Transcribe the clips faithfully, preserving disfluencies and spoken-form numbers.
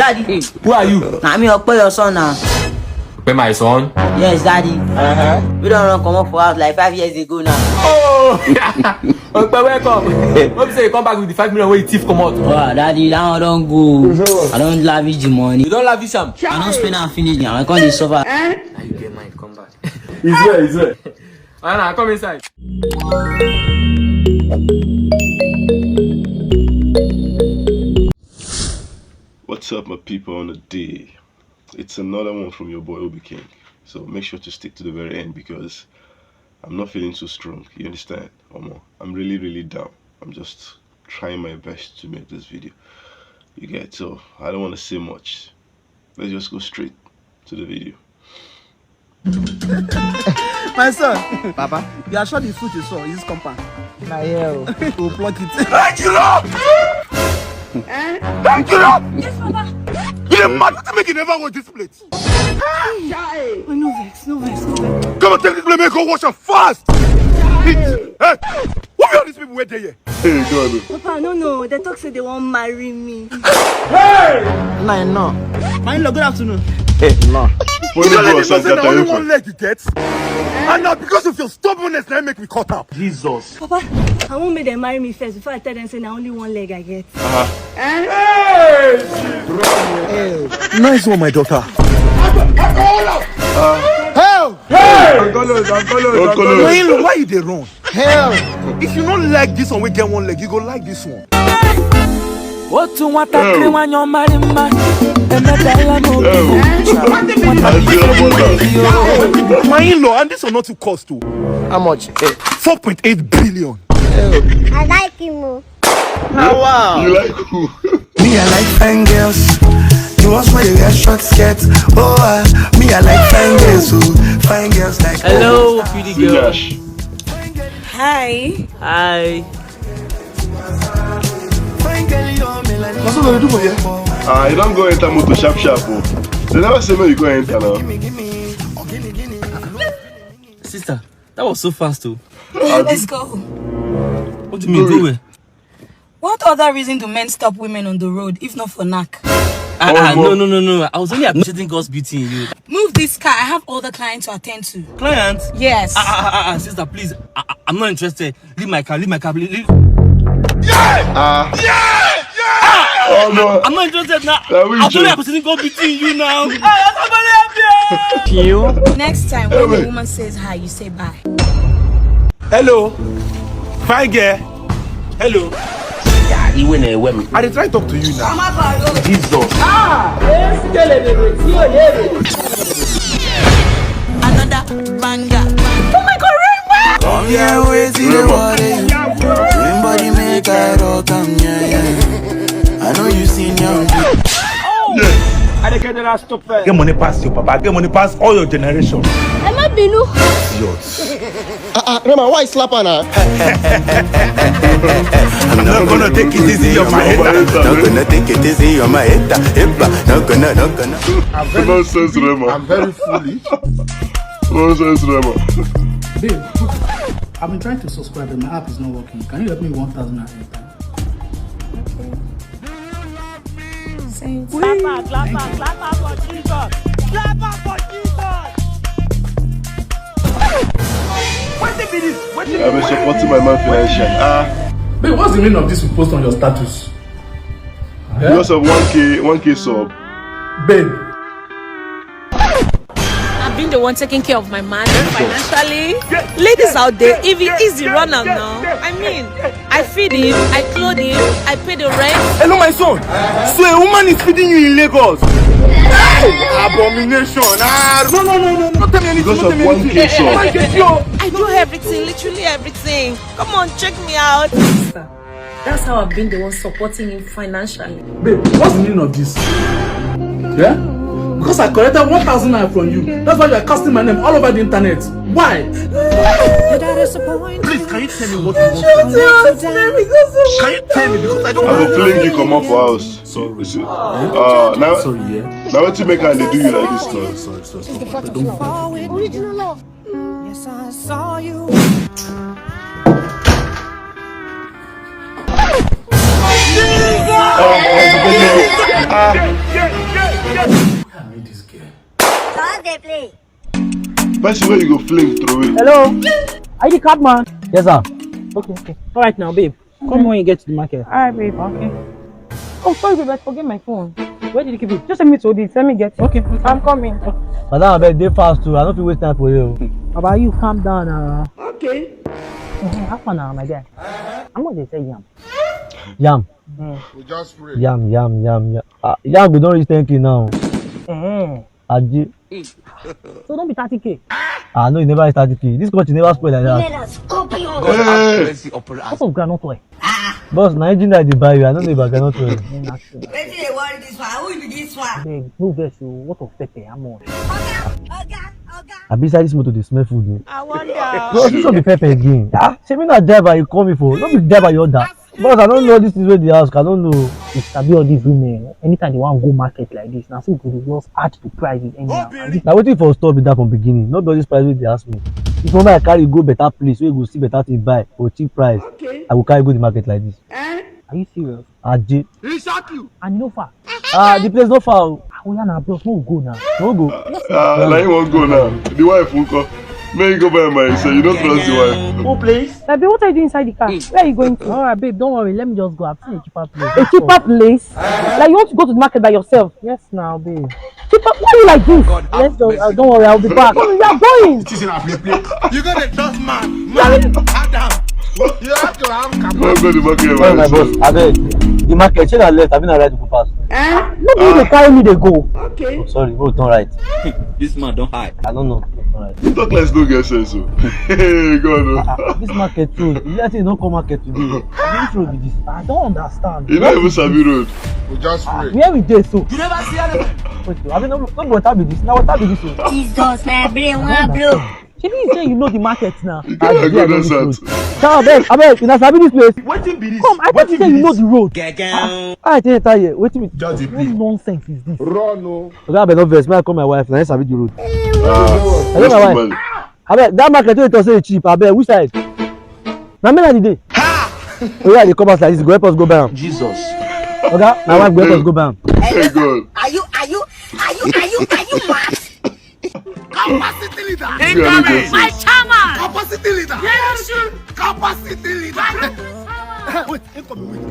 Daddy, who are you? Na me, Okpe, your son now. Okpe, my son? Yes, daddy. Uh-huh. We don run comot for house like five years ago now. Oh! Okpe, welcome. Hope say you come back with the five million wey you thief comot. Wow, daddy, that one don go. I don lavish the money. You don lavish am? I don spend am finish now. I come dey suffer. Now you get mind, come back. It's well, it's well. Anna, come inside. What's up, my people on the day? It's another one from your boy Obi King. So make sure to stick to the very end because I'm not feeling too strong. You understand? Omo, I'm really, really down. I'm just trying my best to make this video. You get? So I don't want to say much. Let's just go straight to the video. My son, Papa, you are sure the fruit you saw is this compound? Na here o. We'll pluck it. Thank you, Lord! Thank you, Lord! Yes, Papa. You dey mad? Wetin make you never wash this plate? Chai! Oh, no vex, no vex, no vex. Come on, take this plate, make go wash am fast. Eat. Hey, who be all these people wey dey here? Hey, God. Papa, no, no. They talk say they wan marry me. Hey! Nine, no. My in-law, good afternoon. Hey, no. You don't let me know say na only one leg you get. And now because of your stubbornness, now make me cut up. Jesus. Papa, I wan make them marry me first before I tell them say na only one leg I get. Hey, nice one, my daughter. Hell! Hey! Uncle, uncle, uncle. Why, why you dey run? Hell! If you no like this one, we get one leg. You go like this one. Otu nwatakịrị nwanyị ọmarị mma emedala m obi. My in-law, and this one not too cost o. How much? Eh, four point eight billion. I like him o. Wow. You like who? Me, I like fine girls. The ones where they wear short skirts. Oh, ah, me, I like fine girls. Oh, fine girls like. Hello, pretty girl. Hi. Hi. What's up, do for here? Ah, you don't go enter motor sharp sharp o. They never say no, you go enter now. Sister, that was so fast o. Let's go. What do you mean, go where? What other reason do men stop women on the road if not for knack? Ah, ah, no, no, no, no. I was only appreciating God's beauty in you. Move this car. I have other clients to attend to. Clients? Yes. Ah, ah, ah, ah, sister, please. I, I, I'm not interested. Leave my car. Leave my car. Leave, leave. Yeah! Ah. Yeah! Yeah! Oh, no. I'm not interested now. I was only appreciating God beauty in you now. Ah, somebody help me! Next time when a woman says hi, you say bye. Hello. Fine girl. Hello. Yeah, you win a women. I dey try talk to you now. Jesus. Ah! Another banger. Oh my God, Rema! Come here, wait till the worry. Everybody make I rock am, yeah, yeah. I know you seen young. Yeah. I dey get that stop first. Get money pass your papa. Get money pass all your generation. Emma Binu. Idiot. Ah, ah, Rema, why slap her now? I'm not gonna take it easy on my head. Not gonna take it easy on my head. Not gonna, not gonna. Nonsense, Rema. I'm very foolish. Nonsense, Rema. Babe, I've been trying to subscribe and my app is not working. Can you help me with one thousand naira? Okay. Clap am, clap am, clap am for Jesus. Clap am for Jesus. Wetin be this? Wetin be this? I've been supporting my man financially. Ah. Babe, what's the meaning of this you post on your status? Because of one K, one K sub. Babe. I've been the one taking care of my man financially. Ladies out there, if it easy, run am now. I mean, I feed him, I clothe him, I pay the rent. Hello, my son. So a woman is feeding you in Lagos? Hey! Abomination. Ah, no, no, no, no, no. Don't tell me anything. Because of one K sub. I do everything, literally everything. Come on, check me out. That's how I've been the one supporting him financially. Babe, what's the meaning of this? Yeah? Because I collected one thousand naira from you. That's why you are casting my name all over the internet. Why? Please, can you tell me what you want? Can you tell me? Because I don't. I go fling you comot for house. Sorry. Uh, now, sorry, yeah. Now what you make and they do you like this now? Sorry, sorry, sorry. I don't. Original love. Ah, Person wey you go fling throw away. Hello? Are you the cab man? Yes, sir. Okay, okay. All right now, babe. Come when you get to the market. All right, babe. Okay. Oh, sorry, babe. I forget my phone. Where did you keep it? Just send me to this. Let me get it. Okay, okay. I'm coming. Madam, abeg dey fast too. I no fit waste time for you. Baba, you calm down now. Okay. Mhm, how far now, my guy? How much dey sell yam? Yam. Mm. We just pray. Yam, yam, yam, yam. Ah, yam go don reach ten K now. Mm. Aje. So don't be thirty K. Ah, no, you never reach thirty K. This country never spoil like that. Hey. What of groundnut oil? Boss, na engine I dey buy you. I don't know about groundnut oil. Wetin dey worry this one? Who be this one? Abeg, no vex o. What of pepper? How much? Oga, oga, oga. Abi inside this motor dey smell food ni? I wonder. Bros, this one be pepper again. Ah, shebi na driver you call me for? No be driver you order. Bros, I don't know these things wey dey ask. I don't know. You sabi all these women. Anytime they wan go market like this, na so they dey just add the prices anyhow. And this, na wetin for stop be that from beginning. No be all this price wey dey ask me. If you want, I carry go better place wey you go see better thing buy for cheap price. Okay. I go carry go the market like this. Eh? Are you serious? Aje. He shock you. And you no far. Ah, the place no far o. Ah, oya na, bros, no go now. No go. Ah, na him wan go now. The wife won't come. Make you go buy my, so you don't trust the wife. Who please? Baby, what are you doing inside the car? Where are you going to? All right, babe, don't worry. Let me just go. I've seen a cheaper place. A cheaper place? Like, you want to go to the market by yourself? Yes, now, babe. Cheaper? Why are you like this? Let's go. Uh, don't worry, I'll be back. You are going. It is in our play, play. You got a dust man. Man, Adam. You have to have capacity. Go the market. Oh, my boss, abeg. The market, shey na left, abi na right we go pass? Eh? No be you dey carry me dey go. Okay. Oh, sorry, road don right. This man don high. I don't know. Road don right. You talk like no get sense o. Hey, God o. Ah, ah, this market too. You think you don come market today? Which road be this? I don't understand. You no even sabi road. We just pray. Where we dey so? You never see anything. Wait, abi no, no be water be this? Na water be this o. Jesus, my brain wan blow. Shebi you say you know the market now. You can't go that side. Sir, abeg, abeg, una sabi this place? Wetin be this? Come, I thought you say you know the road. Gege. Ah, I tell you, tire. Wetin be? Just dey play. What nonsense is this? Run o. Oga, abeg, no vex. Make I call my wife. Na him sabi the road. Ah, hello, my wife. Abeg, that market wey you talk say e cheap. Abeg, which side? Na me na the day. Oh yeah, they come outside. This go help us go buy am. Jesus. Oga, my wife go help us go buy am. Hey, God. Are you, are you, are you, are you, are you mad? Capacity leader. Incoming. My chairman. Capacity leader. Yes. Capacity leader. Wait, incoming, wait.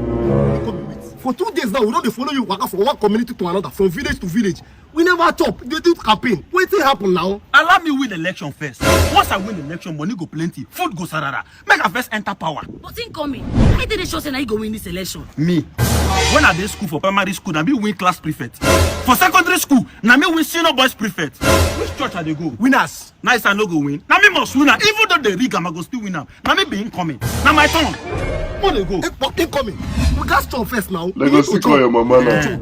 Incoming, wait. For two days now, we don dey follow you waka from one community to another, from village to village. We never chop. They do campaign. Wetin happen now? Allow me win election first. Once I win election, money go plenty, food go sarara. Make I first enter power. But incoming, I dey sure say na you go win this election. Me. When I dey school for primary school, na me win class prefect. For secondary school, na me win senior boys prefect. Which church I dey go? Winners. Nice, I no go win. Na me must win am. Even though they rig am, I go still win am. Na me be incoming. Na my turn. Mo dey go. Eh, but incoming. We gats chop first now. Let us see call your mama now. Eh.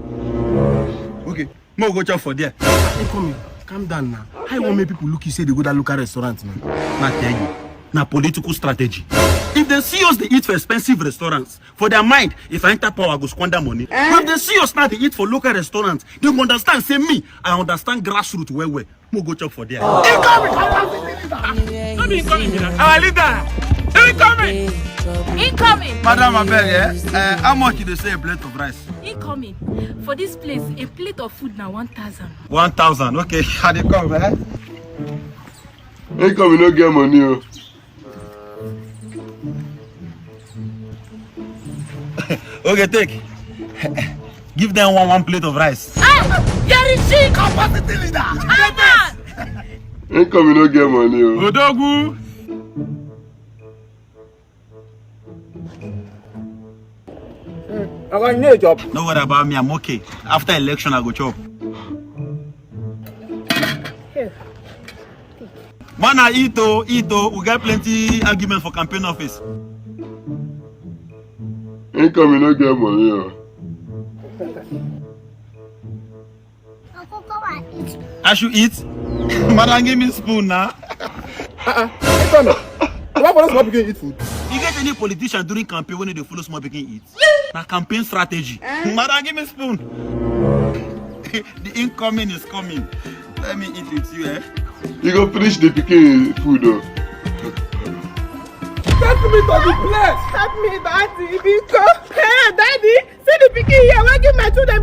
Okay. Mo go chop for there. Incoming. Calm down now. How you want make people look you say they go that local restaurant now? Na tell you. Na political strategy. If they see us, they eat for expensive restaurants. For their mind, if I enter power, I go squander money. Eh? But if they see us now, they eat for local restaurants. They go understand. Say me, I understand grassroots well well. Mo go chop for there. Incoming! No be incoming, you know. Our leader! Incoming! Incoming! Madam, abeg, eh? Eh, how much you dey sell a plate of rice? Incoming. For this place, a plate of food na one thousand. One thousand, okay. I dey come, eh? Incoming, no get money o. Okay, take. Give them one, one plate of rice. Ah! You're a chief! Capacity leader! Chairman! Incoming, no get money o. Odogwu! Oga, you need a job? No worry about me, I'm okay. After election, I go chop. Mana eat o, eat o. We get plenty argument for campaign office. Incoming, no get money o. Uncle, come and eat. I should eat? Madam, give me spoon now. Uh-uh. Why follow small pikin eat food? You get any politician during campaign when they follow small pikin eat? Na campaign strategy. Eh? Madam, give me spoon. The incoming is coming. Let me eat with you, eh? You go finish the pikin food o. Take me to the place. Help me, Daddy, because, hey, Daddy, see the pikin here. Why give my children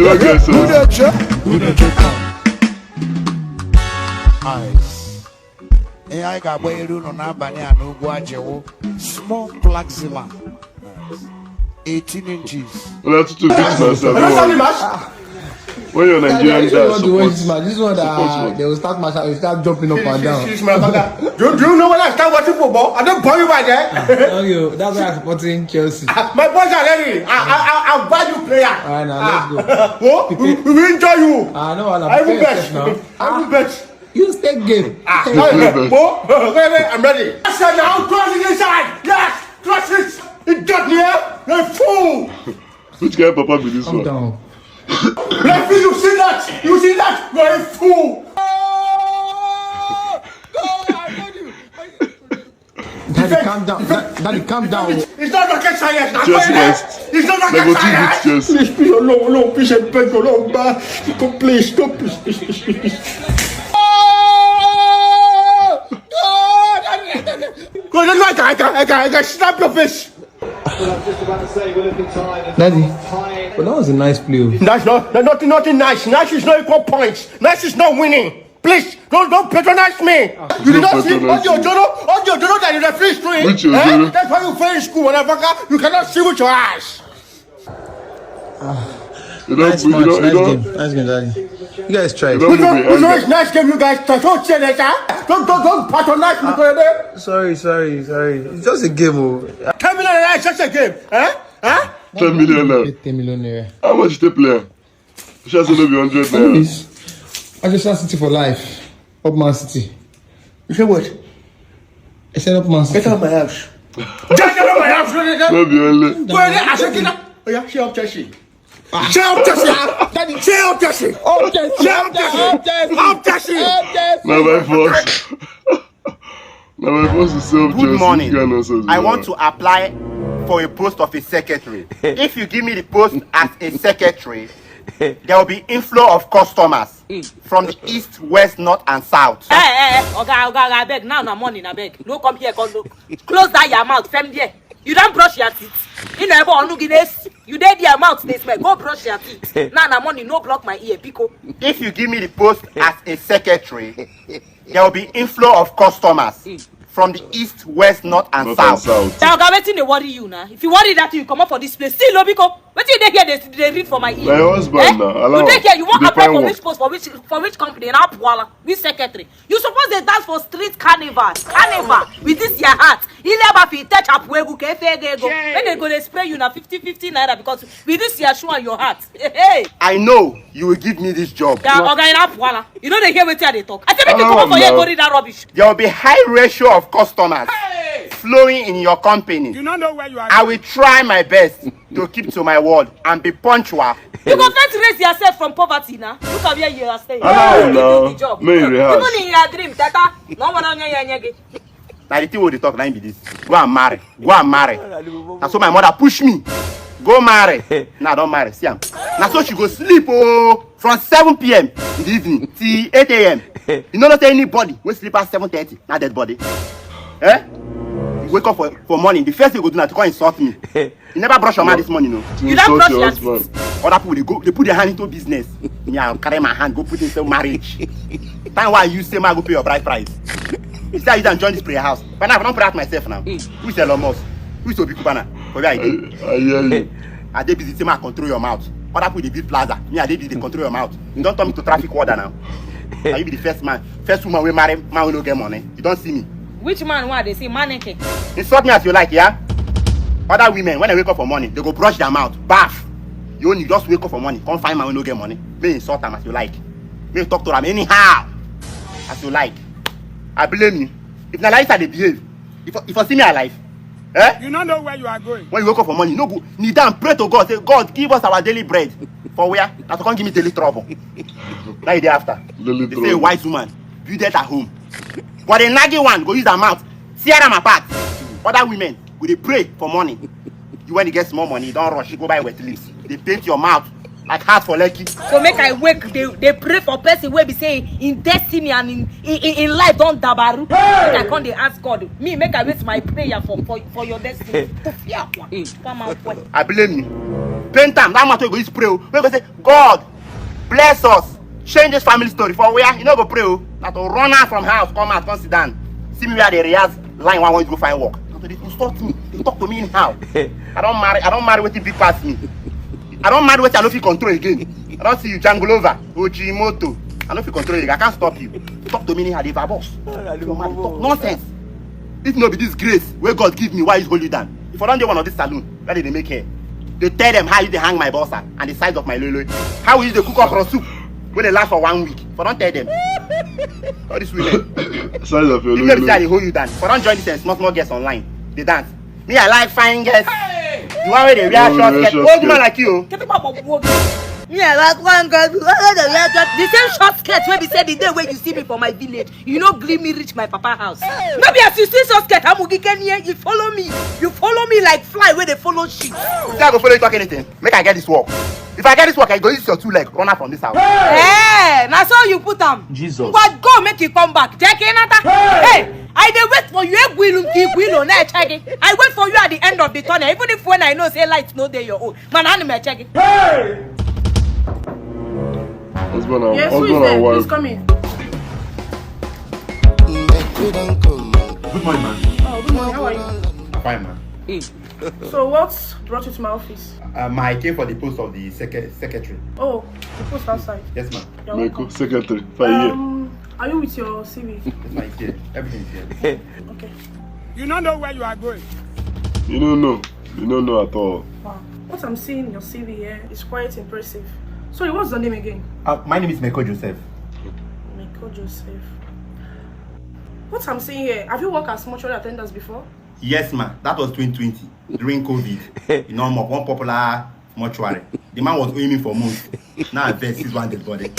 You don't get Who sense. dey check? Who dey check am? Eyes. Ihe anyị ga-agbanyere unu n'abalị a n'ugwu ajịwụ small plasma, eighteen inches. Una too too beat myself. You know something, Mash? When your Nigerian This one guys want to watch support, this match. This one support that what? They will start match and will start jumping up and down. Excuse me, brother. Do, do you know when I start watching football? I don't born you by there. Okay, that's why I'm supporting Chelsea. My boys are ready. I, I, I, I'll buy you player. All right, now, let's go. What? We, we will enjoy you. Ah, no, I'll I will prepare bet. yourself now. I will bet. You stay game. Ah, You play bet. What? Okay, I'm ready. I said now, cross it inside. Yes, cross it. It got me, eh? You're a fool. Which kind of papa be this Calm one? Down. Referee, you see that? You see that? You're a fool. Daddy, calm down. Da- Daddy, calm down. It's not rocket science. I'm Chelsea going there. lost. It's not They go rocket two beat science. Chelsea. Please, please, oh, no, no, please, I beg you, no, man. Come, please, no, please, please, please, please, please. Go, no, no, I can, I can, I can, I can slap your face. Daddy, but that was a nice play. Oh. That's not, that's nothing, nothing nice. Nice is not equal points. Nice is not winning. Please, don't, don't patronize me. You did not see all the Ojoro, all the Ojoro that you refuse to eat. Which Eh? Ojoro? That's why you fail in school, motherfucker. You cannot see with your eyes. You don't, Nice you match, don't, nice you game, don't, nice game, Daddy. You guys tried. you don't Which know one, the which one end. Is nice game you guys touch? Don't say that, huh? Don't, don't, don't patronize me, brother. Sorry, sorry, sorry. It's just a game. Oh. Ten million naira is just a game, eh? Huh? Ten million now. Ten million naira. How much is the player? She has no be hundred naira. Anyways, Manchester City for life. Up Man City. You say what? I said up Man City. Get out of my house. Just get out of my house, brother. No be only. Go ahead, I said, get out. Oh, yeah, shut up, Chelsea. Shut up, Chelsea. Daddy, shut up, Chelsea. Up Chelsea. Shut up, Chelsea. Up Chelsea. Now my first. Now my first is self. Good morning. I want to apply. Apply for a post of a secretary. If you give me the post as a secretary, there will be inflow of customers from the east, west, north, and south. Eh, eh, eh, oga, oga, oga, abeg, now na morning, abeg. No come here, come look. Close that your mouth, fem there. You don brush your teeth. You know, ebe onu gị na-esi. You dey there, mouth dey smell. Go brush your teeth. Now na morning, no block my ear, biko. If you give me the post as a secretary, there will be inflow of customers from the east, west, north, and North and south. south. Now, oga, wetin dey worry you now? If you worry that, you comot for this place. See, no, biko. Wetin you dey here, dey, dey read for my ear? Na your husband Eh? na, allow You dey am. here, you wan You dey apply find for work. Which post, for which, for which company? Na Apwala, which secretary? You suppose dey dance for street carnival, carnival with this your hat. Ileba fit touch up wegu ka efe ego ego. When they go dey spray you na fifty fifty naira because with this your shoe and your hat. Hey, hey. I know you will give me this job. Ya oga, you na Apwala. You no dey hear wetin I dey talk. I say make you Allow comot for am here, now. Go read that rubbish. There will be high ratio of customers flowing in your company. You don't know where you are. I will try my best to keep to my word and be punctual. You go first raise yourself from poverty now. Look at where you are staying. Allow You am do now. the job. May you rehearse. Even in your dream, Tata, no one on your nyege. Na the thing wey dey talk na him be this. Go and marry. Go and marry. Na so my mother push me. Go marry. Now I don marry. See am. Na so she go sleep oh from seven p.m. in the evening till eight a.m. You no know say anybody wey sleep at seven thirty na dead body. Eh? You wake up for, for morning. The first thing you go do na to come insult me. You never brush your mouth this morning, no. You don brush your teeth. Other people dey go, dey put their hand into business. Me, I carry my hand go put into marriage. Time why you say ma go pay your bride price. You say I use am join this prayer house. But now I don pray out myself now. Who is Elon Musk? Who is Obi Cubana? For where I dey? I hear you. I dey busy say ma control your mouth. Other people dey build plaza. Me, I dey busy dey control your mouth. You don turn me to traffic warder now. Na you be the first man, first woman wey marry man wey no get money. You don see me. Which man wey I dey see, mannequin? Insult me as you like, yeah? Other women, when they wake up for morning, they go brush their mouth, bath. You only just wake up for morning, come find man wey no get money. May insult am as you like. May talk to am anyhow as you like. I blame you. If na like this I dey behave, if, if you see me alive, eh? You don't know where you are going. When you wake up for morning, no go kneel down, pray to God, say, "God, give us our daily bread." For where? Na to come give me daily trouble. Now you dey after. Daily They say a trouble. Wise woman build it at home. But the naggy one go use her mouth, tear am apart. Other women go dey pray for morning. You when you get small money, you don rush, you go buy wet lips. They paint your mouth like heart for Lekki. So make I wake, they, they pray for person wey be say in destiny and in, in, in, in life don dabaru. Make I come dey ask God. Me, make I wait my prayer for, for, for your destiny. To fear one. Come out, boy. I blame you. Paint am, that man wey go use pray o. Wey go say, "God, bless us. Change this family story." For where? You no go pray o. Na to run out from house, come out, come sit down. See me where I dey rehearse line one, I wan go find work. Na to dey insult me, dey talk to me anyhow. I don marry, I don marry wetin big pass me. I don marry wetin I no fit control again. I don see you, Django Lover, Ojimoto. I no fit control you again. I can't stop you. Talk to me anyhow, dey verboss. Your man dey talk nonsense. If no be this grace wey God give me, why you hold you down? If I don dey one of this saloon where they dey make hair, dey tell them how you dey hang my bossa and the size of my lolo. How we use dey cook okra soup wey dey last for one week. If I don tell them. All these women. Size of your lolo. If no be say I dey hold you down, if I don join this, eh, small small girls online dey dance. Me, I like fine girls. The one wey dey wear short skirt. Old man like you. Keep up, up, up. Me, I like one girl wey dey wear short. The same short skirt wey be say the day wey you see me for my village, you no gree me reach my papa house. No be as you see short skirt, Amugi Kenie, you follow me. You follow me like fly wey dey follow sheep. Say I go follow you talk anything. Make I get this work. If I get this work, I go use your two leg, run out from this house. Eh, na so you put am. Jesus. But go make you come back. Jackie Nata. Hey, I dey wait for you. Egwilum ki gwilo na checking. I wait for you at the end of the tunnel, even if when I know say light no dey your own. Man, I'm checking. Hey! Husband and, yes, who is husband there? And wife. Please come in. Good morning, man. Oh, good morning. How are you? I'm fine, man. So, what brought you to my office? Um, I came for the post of the secre- secretary. Oh, the post outside. Yes, ma'am. You're welcome. Secretary, fire. Um, are you with your C V? Yes, ma'am, it's here. Everything is here. Okay. You don't know where you are going. You don't know. You don't know at all. Wow. What I'm seeing in your C V here is quite impressive. Sorry, what's your name again? Uh, my name is Meko Joseph. Meko Joseph. What I'm seeing here, have you worked as mortuary attendants before? Yes, ma. That was twenty twenty, during COVID. You know, I'm one popular mortuary. The man was owing me for months. Now I vex, he's one dead body.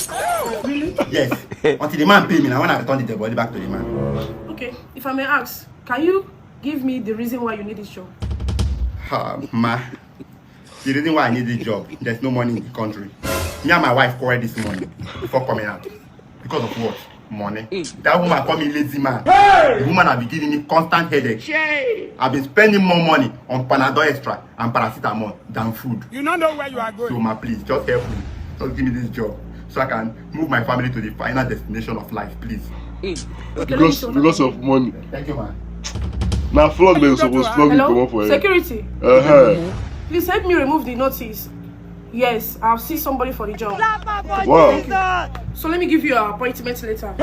Really? Yes. Until the man pay me, now when I return the dead body back to the man. Okay, if I may ask, can you give me the reason why you need this job? Ah, ma. The reason why I need this job, there's no money in the country. Me and my wife quarreled this morning before coming out because of what? Money. That woman call me lazy man. The woman has been giving me constant headache. I've been spending more money on Panadol Extra and paracetamol than food. You don't know where you are going. So, ma, please, just help me. Just give me this job so I can move my family to the final destination of life, please. Because, because of money. Thank you, man. Now, flog dem suppose flog you comot for here. Hello? Security. Uh-huh. Please help me remove the notice. Yes, I've seen somebody for the job. Wow. So let me give you an appointment later.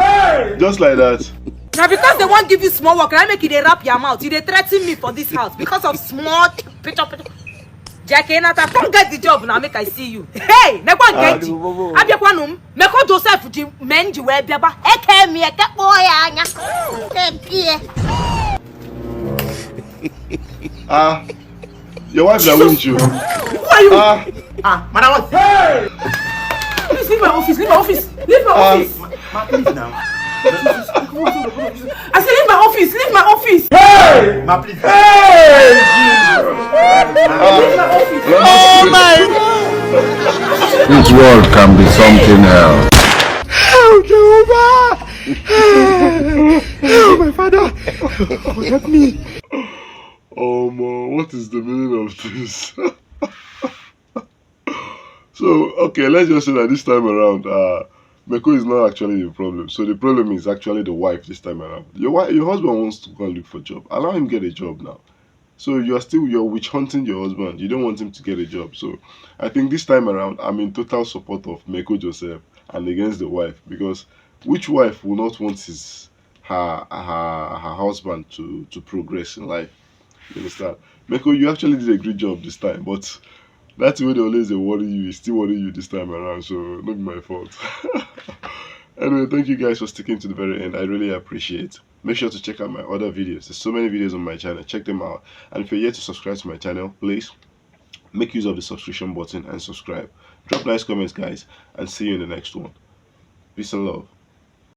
Just like that. Now, because they won't give you small work, I make you dey wrap your mouth. You dey threaten me for this house because of small picture, picture. Jackie Nata, come get the job now, make I see you. Hey, nekwa nkeji. Abịakwanụ m, Meko Joseph ji menji wee bịaba. Eke mi, eke kpọọ ya anya. Eke pie. Ah, your wife that wins you. Who are you? Ah. Ah, madam, what? Hey! Please leave my office, leave my office, leave my office. Ma, please now. I say leave my office, leave my office. Hey! Ma, please. Hey! Leave my office. Oh my God! This world can be something else. Oh, Jehovah! Oh, my Father! Oh, help me! Um, uh, what is the meaning of this? So, okay, let's just say that this time around, uh, Meko is not actually the problem. So the problem is actually the wife this time around. Your wife, your husband wants to go and look for a job. Allow him get a job now. So you are still, you're witch hunting your husband. You don't want him to get a job. So I think this time around, I'm in total support of Meko Joseph and against the wife, because which wife will not want his, her, her, her husband to, to progress in life? You understand? Meko, you actually did a great job this time, but that's the way they always dey worry you. It's still worry you this time around, so not my fault. Anyway, thank you guys for sticking to the very end. I really appreciate. Make sure to check out my other videos. There's so many videos on my channel. Check them out. And if you're yet to subscribe to my channel, please make use of the subscription button and subscribe. Drop nice comments, guys, and see you in the next one. Peace and love.